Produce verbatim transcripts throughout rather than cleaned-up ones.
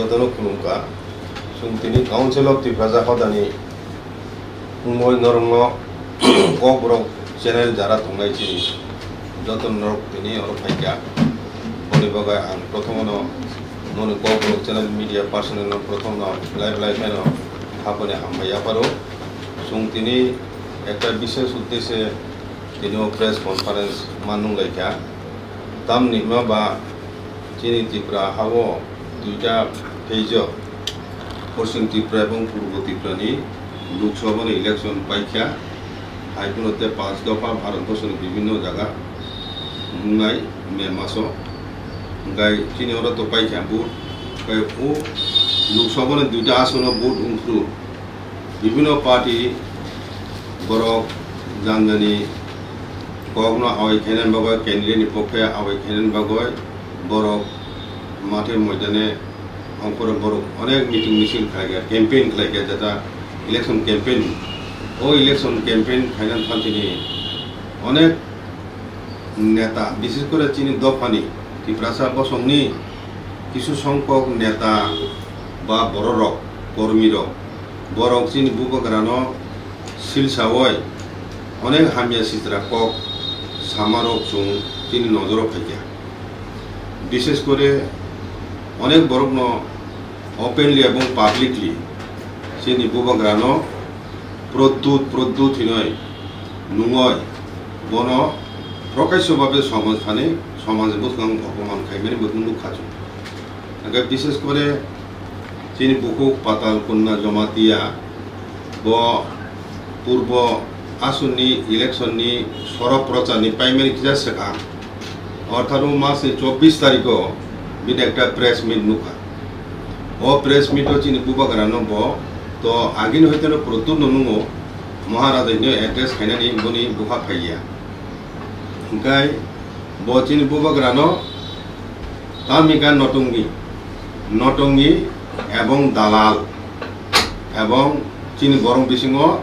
Jotono khulumkha. Chwng tini Council of Tiprasa hodani wngwi norokno Kokborok channel jara tongnai chini joto norok tini oro phaikha. Boni bagwi ang prothomono noni Kokborok channel media personnel no prothomono belai belai kheno haponi hambai yapharo. Chwng tini ekta bishesh uddeshe tini o press conference man nunglaikha. Tamni hwnba ba chini Tripura hao duita phase o, Poschim Tripura ebong Purbo Tripura ni Lok Sabha ni election paikha, hai phano tei panch dopha Bharat borso ni bibhinno jaga wngnai May maso, hwnkhe chini oro to paikha vote, hwnkhe o Lok Sabha ni duita asono vote wngphuru bibhinno party borok jani jani kokno awai khainani bagwi, candidate ni pokhe awai khainani bagwi borok mathe moidane ongkhoro borok onek meeting misil khlaikha, campaign khlaikha, jeta election campaign. O election campaign khainani thanthini onek neta, bishesh kore chini dophani Tiprasa bosongni kisu songkok neta ba bororok, kormirok, borok chini bubagrano silsawoi onek hamya sitra kok samarok chwng chini nojoro phaikha. Bishesh kore onek borokno openly ebong publicly chini bubagrano Pradyut, Pradyut hinoi nungoi bono prokasyo babe somaj thani somaj bwskango opoman khaimani bo nukha chwng. Hwnkhe bishesh kore chini bukhuk Patal Kanya Jamatia bo purbo aswkni election ni sorok prochar ni paimani kisa swkang, orthat o mas ni chobbish tarikh o bini ekta press meet nukha. O press meet o chini bubagra no bo to agini hoite no Pradyut no nungo, Maharaja hino address khainani boni bwkha phaiya. Hwnkhe bo chini bubagra no tamika notongi, notongi ebong dalal ebong chini borok bisingo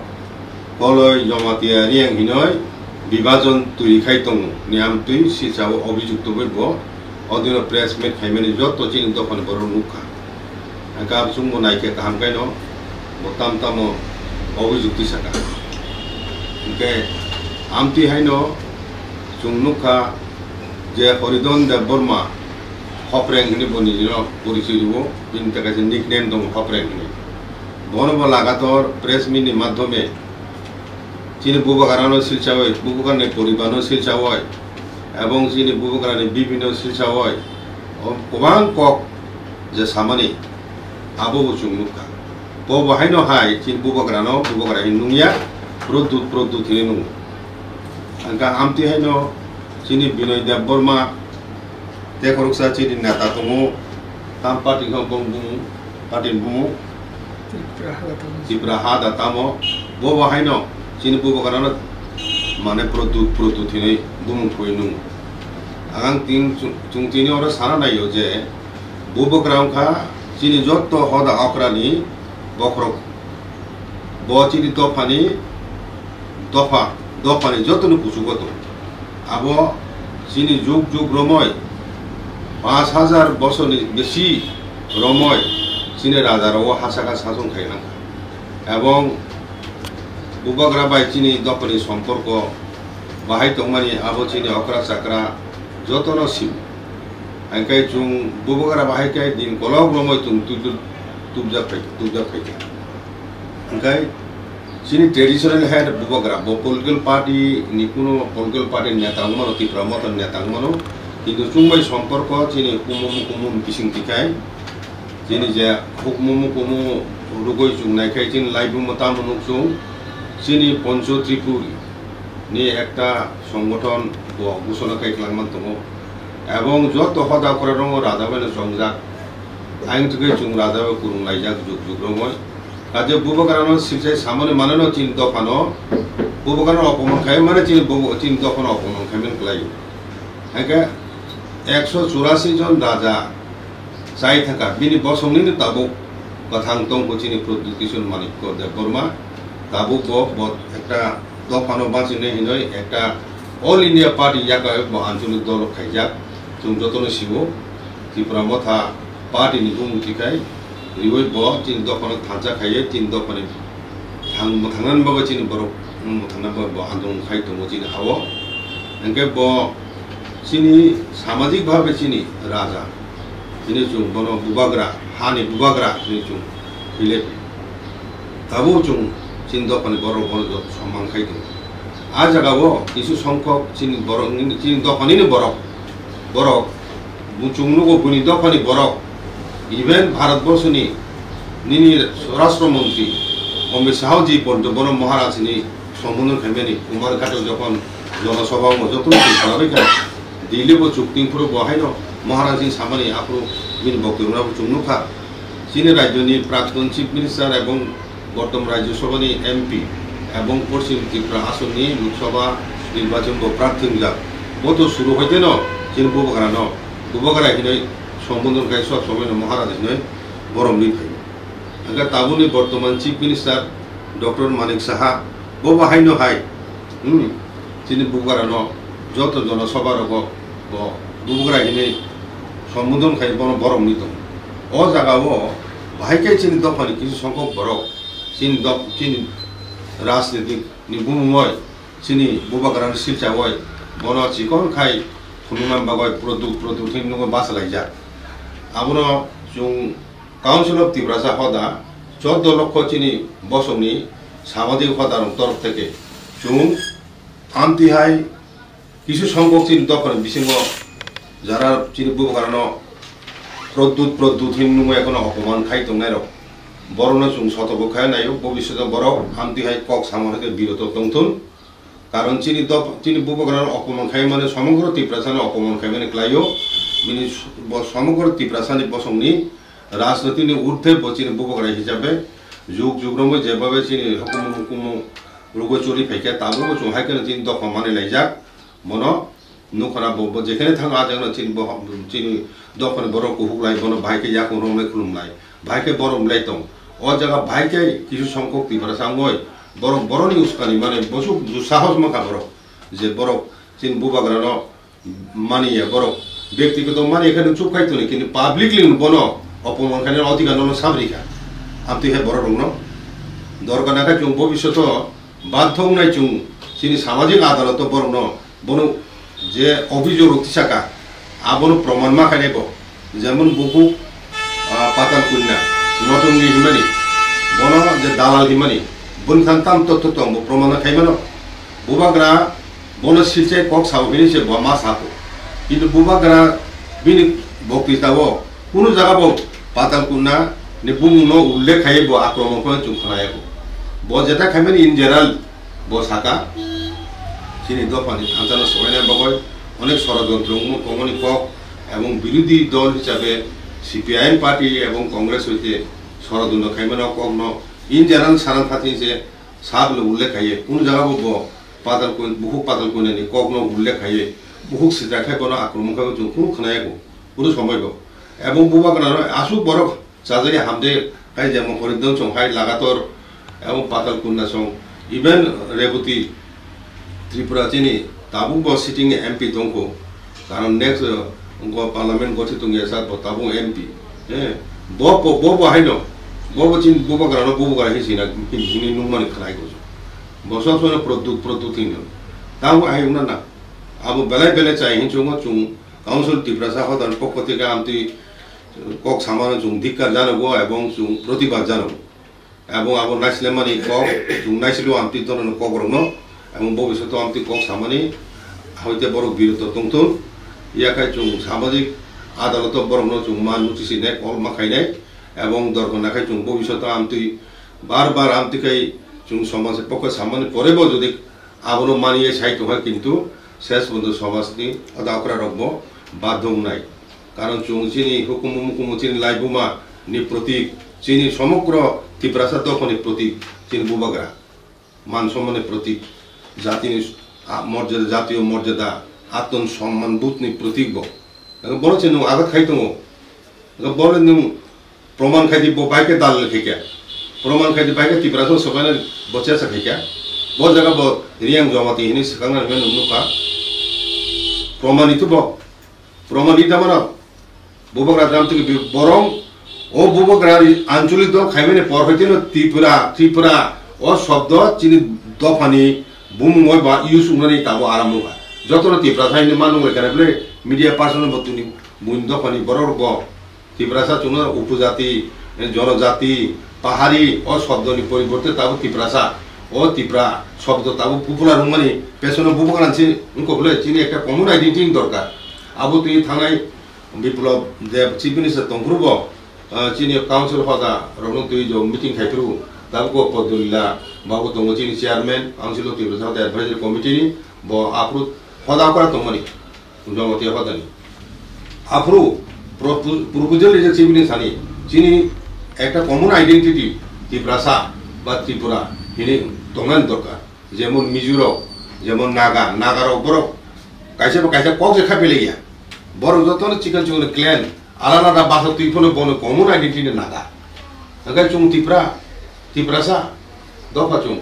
Koloi Jamatia Reang hinoi bibajon twi khai tongo ni amtwi silsa o obijukto bai bo odino press meet khaimani joto chini dophani borok nukha. Hwnkhe abo chwngbo naikhe kaham khaino bo tam tamo obijukti saka. Hwnkhe amtwi haino chwng nukha je Horidon Debbarma Hopreng hinwi bo nijino porichoi rwo, bini ta kaisa nickname tongo Hopreng hinwi. Bono bo lagator press meet ni madhyome chini bubagrano silsawoi, bubagrani poribarno silsawoi, ebong chini bubagrani bibino silsawoi, o kwbang kok je samani abo bo chwng nukha. Bo bo haino hai chini bubagrano bubagra hin nungya, Pradyut, Pradyut hinwi nungo. Hwnkhe amtwi haino chini Binoy Debbarma tei khoroksa chini neta tongo, tam party khe bong bumung, party ni bumung Tripura ha da tamo. Tripura ha da tamo. Bo bo haino chini bubagrano mane Pradyut, Pradyut hinwi bumung thoi nung. Ang tin chung, chung tini oro sana naio je bubagra wngkha chini joto hoda okrani bokhorok. Bo chini dophani dopha, dophani jotoni kuchugo tongo. Abo chini jug jug romoi, panch hajar bosorni besi romoi chini rajarogo ha saka sasong khai langkha. Ebong bubagra bai chini dophani somporko bahai tongmani abo chini okra chakra jotono simo. Hainkhe chwng bubagra bahai khe din kolok romoi chwng tubjak, tubjak phai, tubjak phaikha. Hainkhe chini traditional head bubagra, bo political party ni kuno political party neta wngmano, Tipra Motha neta wngmano, kintu chwngbai somporko chini kumu kumu bising tikhai, chini je hukmu mukumu rugoi chwng naikhai chini laibuma tamo nuk chwng, chini Poncho Tripuri ni ekta songothon bo gusona kai kwlangma tongo, ebong joto hoda kora rongo raja bai no chongjak. Ayang twi chwng raja bai kwrwng laijak jug jug romoi. Kaje bubagrano silsai samani maneno chini dophano, bubagrano opomon khai mane chini bubu-, chini dophano opomon khai man kwlai. Hainkhe ekso churasi jon raja chai thangkha, bini bosongni no tabuk kwthang tongkho chini Pradyut Kishore Manikya Debbarma, tabuk bo, bo ekta dophano bachini hinwi ekta All India Party yakarwi bo anchalik dol khaijak. Chwng jotono sio, Tipra Motha Party ni bumung tikai riwi bo chini dophano thansa khaiwi chini dophani thang-, mwthangnani bagwi chini borok mwthangnani bagwi bo andolon khai tongo chini ha-o. Hwnkhe bo chini samajik bhabe chini raja, chini chwng bono bubagra, hani bubagra chini chwng khwile. Tabuk chwng chini dophani borok bono joto soman khai tongo. A jagao kisu songkhok chini borok, chini dophanini borok, borok, bo chwng nugo bini dophani borok, even Bharat borshoni nini Swarashtra Montri Amit Shah ji porjonto bono Maharaj ni sombodhon khaimani, Kumar Ghato jokhon Jana Sabha o joto no chwng salabai kha, Delhi bo chukting phuru bo haino Maharaj ni samani aphuru bini boktobyo no chwng nukha. Chini rajyoni Prakton Chief Minister ebong Bortoman Rajya Sabha ni M P ebong Poschim Tripura asonni Lok Sabha nirbachon bo prarthi wngjak. Bo to suru hoite no chini bubagra no, bubagra hinoi sombodhon khai sob somoi no Maharaj hinoi borom ri phaio. Hwnkhe tabukni Bortoman Chief Minister Doctor Manik Saha bo bo haino hai, hmm, chini bubagra no joto Jana Sabha rogo bo bubagra hinoi sombodhon khai bono borom ri tongo. O jaga o bahai khe chini dophani kisu songkhok borok chini dop-, chini rajnitik ni bumungoi chini bubagrani silchawoi bono chikon khai phunukna bagwi product, product hinwi nukgo bachalaijak. Abono chwng Council of Tiprasa hoda choddo lokho chini bosongni samajik hodarok torof theke chwng amtwi hai kisu songkhok chini dophani bisingo jara chini bubagrano product, product hinwi nukgo, ekhono opoman khai tongnairok, borokno chwng sotobok khai naio, bobishoto borok amtwi hai kok samani khe biroto tongthun. Karon chini dop-, chini bubagrano opoman khaimani, somogro Tiprasano opoman khaimani klaio. Bini s-, bo somogro Tiprasani bosongni rajnitini urdhwe bo chini bubagra hisabe jug jug romwi jebabe chini hukumu mukumu rwgwi choli phaikha, tabukbo chwng hai kheno chini dopha mani laijak. Bono nukha na bo, bo jekhene thango, a jagano chini bo, chini dophani borok kuhuk lai, bono bahai khe yakung romlai khulumlai, bahai khe borom lai tong. O jaga bahai khe kisu songkhok Tiprasa wngwi borok boroni uskani mane bosuk sahos mankha borok, je borok chini bubagrano maniya borok, byaktigoto maniya khe nwng chuk khai toni, kintu publicly nwng bono opoman khainani odhikar nono sabrikha. Amtwi hai borok rokno dorkar nakha chwng bobishoto badhok wngnai chwng chini samajik adaloto borokno bono je obhijog rok tisaka, abono proman ma khainai bo. Jemon bukhuk, ah, Patal Kanya, Notongri himani, bono je dalal himani, boni thang tam totho tong bo proman khaimano. Bubagra bono silchai kok sao hini se bo ma sako. Kintu bubagra bini boktitao kunu jaga bo Patal Kanya ni bumung no ullekh khaiwi bo akromon khe chwng khnayakho. Bo jeta khaimani in general bo saka, chini dophani thansano sobaina bagwi onek sorojontro wngmo tongmani kok, ebong birodhi dol hisabe C P I M party ebong Congress hoite sorojontro khaimano kokno in general sana thati se sablo ullekh khaiye, kunu jaga bo bo Patal Kanya, bukhuk Patal Kanya ni kokno ullekh khaiye, bukhuk sitra khai bono akromon khai chwng kunu khnayakho, kunu somoi bo. Ebong bubagrano aswk borok chajagwi hamde khai jemon Horik Dong song hai lagator, ebong Patal Kanya song, even Rebati Tripura chini tabuk bo sitting M P tongkho, karon next, uh, go parliament gothi tongya sa bo tabuk M P, eh, bo, bo, bo, bo haino, bo, bo chini bubagrano bubagra hi sina hini nungmani khlai ko. Bo sob sono product, product hino. Tabuk ai wngna na. Abo belai belai chai hin chungo chung Council Tiprasa hodan pokko theke amtwi kok samano chung dhikkar janogo ebong chung protibad janogo. Ebong abo naislemani kok, chung naisilo amtwi dono kok rokno, ebong bobishoto amtwi kok samani hoite borok biroto tongthun, yakhai chung samajik adaloto borokno chung ma notice rinai, call ma khainai, ebong dorkar nakhai chung bobishoto amtwi bar bar amtwi khai chung somaj pokhe samani porebo jodi abono maniye sai tongkha, kintu ses pojonto somajni oda okra rokbo badhok wngnai. Karon chwng chini hukumu mukumu chini laibuma ni protik, chini somogro Tiprasa dophani protik, chini bubagra, man sommanni protik, jatini, ah, morjada, jatiyo morjada, atmosomman bodhni protik bo. Bono se nwng agat khai tongo. Bono nwng proman khai di, bo bai khe dalal khe kya. Proman khai di, bai khe Tiprasa sobaina bo chesa khe kya. Bo jaga bo Riyang Jomati hini swkangna hwnwi nwng nukha. Proman itu bo. Proman ita mano. Bubagra dam twi bi-, borong o bubagra ri-, anchalik dol khaimani por hoiteno Tripura, Tripura o shobdo chini dophani bumung oi ba use wngnani tabo aram wngkha. Jotono Tiprasa hinwi manung lai kana bwle media person bo tini buini dophani borok bo Tiprasa chwngno upojati, jonojati, pahari o shobdoni poriborte tabo Tiprasa, o Tipra shobdo tabo popular wngmani pesono bubagra se wngkha bwle chini ekta common identity ni dorkar. Abo twi thangnai Biplab Deb, Chief Minister tongphuru bo, ah, chini council hoda rokno twi jo meeting khai phuru, tabuk o Podulila babu tongo chini chairman, council of Tiprasa Hoda advisory committee ni, bo aphuru hoda okra tongmani, Jamatia hoda ni. Aphuru propo-, proposal rijak Chief Minister ni, chini ekta common identity Tiprasa ba Tripura hini tongnani dorkar. Jemon Mizo rok, jemon Naga, Naga rok borok kaisa ba kaisa kok je kha pele ya. Borok jotono chikon chikon clan, alada alada basa twi phano bono common identity ni Naga. Hwnkhe chwng Tipra, Tiprasa, dopha chwng.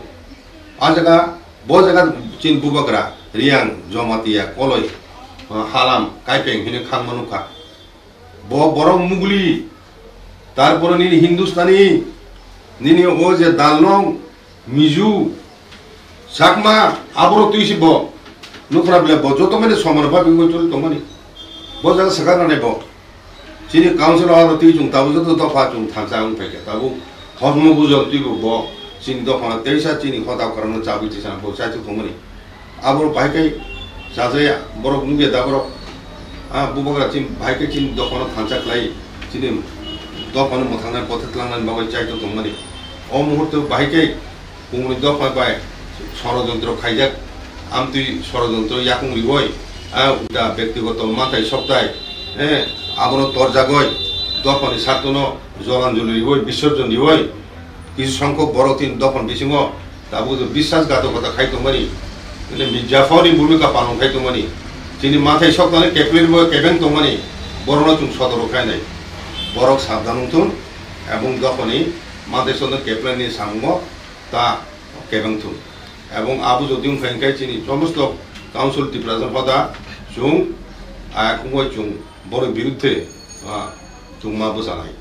A jaga, bo jaga chini bubagra, Riyang, Jamatia, Koloi, ah, Halam, Kaipeng hino khang manukha. Bo borok Mugli, tarpore nini Hindustani, nini o je Dalnong, Mizo, Chakma, aborok twi si bo. Nukra bele bo joto mani somano ba bingoi tuli tongmani. Bo jaga swkang rwnai bo. Chini council o aro twi chwng tabuk joto dopha chwng thansa wng phaikha. Tabuk hosmo bujon twi bo bo chini dopha teisa chini hoda kwrwngno chabwi tisa bo chaichuk tongmani. Abo bahai khe chajaya, borok nukya da borok. Ah, bubagra chini bahai khe chini dophano thansa khlai, chini dophano mwthangnai, bothe tlangnani bagwi chaitok tongmani. O muhurto bahai khe kumuni dopha bai sorojontro khaijak, amtwi sorojontro yakung riwoi, ah, da bektigoto manthai soktai, eh, abono torjagoi, dophani sartono jolanjoli riwoi, bisorjon riwoi, Kisu songkho borok tin dophani bisingo tabuk biswasghatokota khai tongmani, tini Mirzaphor ni bhumika palon khai tongmani, chini manthai soknani kepler bo kebeng tongmani, borokno chwng sodoro khai nai. Borok sabdan wng thun, ebong dophani manthai sokno kepler ni samungo ta kebeng thun. Ebong abo jodi wng kha, hwnkhe chini somosto council Tiprasa hoda chwng, ah, wngwi chwng borok birudde, ah, chwng ma bwchanai.